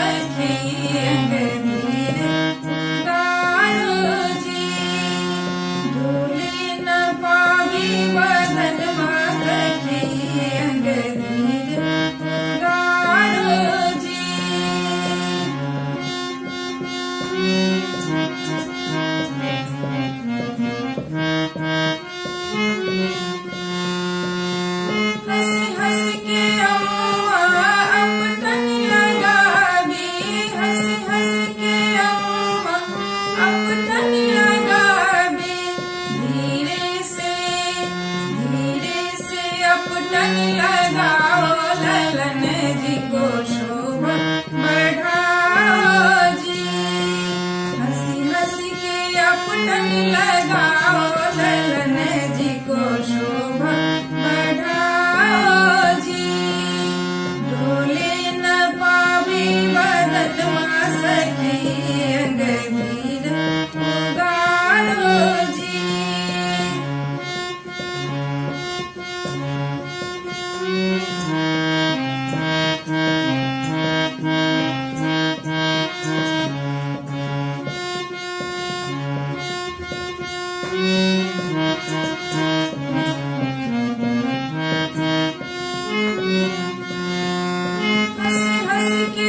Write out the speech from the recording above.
सखी अंग धीरे उगारो जी। डोले न पावी बदनमा सखी अंग धीरे उगारो जी। हंस हंस के अम्मा अपटन लगाबी, हंस हंस के अम्मा अपटन लगाबी। धीरे से अपटन लगाओ ललन जी को शोभा बढ़ाओ जी। हंसी हंसी के अपटन लगाओ ललन जी को शोभा बढ़ाओ जी। डोले न पावे बदनमा सखी अंग धीर उगारो जी। हंस हंस के